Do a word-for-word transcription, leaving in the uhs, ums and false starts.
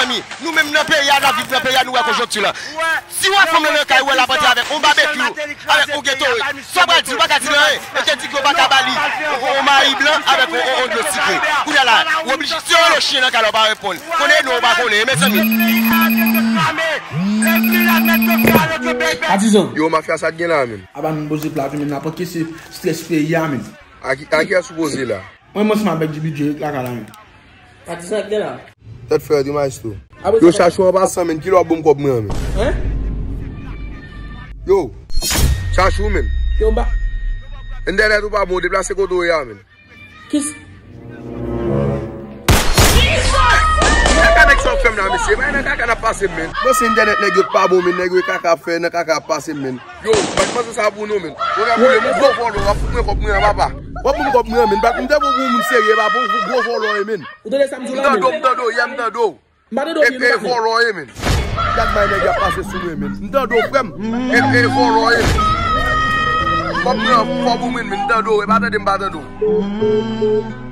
Mezanmi, nou menm nan peyi a, n ap viv nan peyi a, nou wè konjonkti la. Si w ap fanm nan nan kay, ou wè l ap antre avèk yon babekyou, avèk yon Gatorade, sa w pral di, ou pa ka di l anyen. E te di ke yo pa ka ba li yon mayi blan avèk yon, yon, yon dlo sikre. Kounye a la, ou oblije, si yo rele w chen nan kay la, ou pa reponn. Konnen non, ou pa konnen, mezanmi. Patizan. Yo, mafya, sa k gen la, menm? Aba nou poze pla tou, menm n ap ankese strès peyi a, menm. A ki, a ki a sipoze la? Mwen, mwen, se m avèk di bidye, la ka la, menm. Patizan, k gen la? Tèt frè, di maestro. Yo, Chachou an pasan, menm, ki lè w ap ban m kòb mwen an, menm? Hein? Yo, Chachou, menm. Yo, mba. Entènèt ou pa bon, deplase kote w ye a, menm. Kis- Kaka nèg sa w fè m la, mesye. Bay nan kaka n ap pase m, menm. Mwen se entènèt nèg yo k pa bon, menm. Nèg yo e kaka ap fè, nan kaka ap pase m, menm. Yo, bat panse sa pou nou, menm. Yo ka boule m, gwo vòlò, w ap fout mwen kòb mwen an, papa. W ap ban m kòb mwen an, menm. Bat m te pou moun serye, papa, w gwo vòlò, menm. Ou tande sa m di w la, menm? M tande w, m tande w, yè, m tande w. M pa tande w byen, non, papa. E vòlò ye, menm. Gad may nèg y ap pase sou mwen, menm. M tande w, frè m. E vòlò ye, menm. Kòb mwen an, kòb ou, menm, m tande w. E pa tande m pa tande w.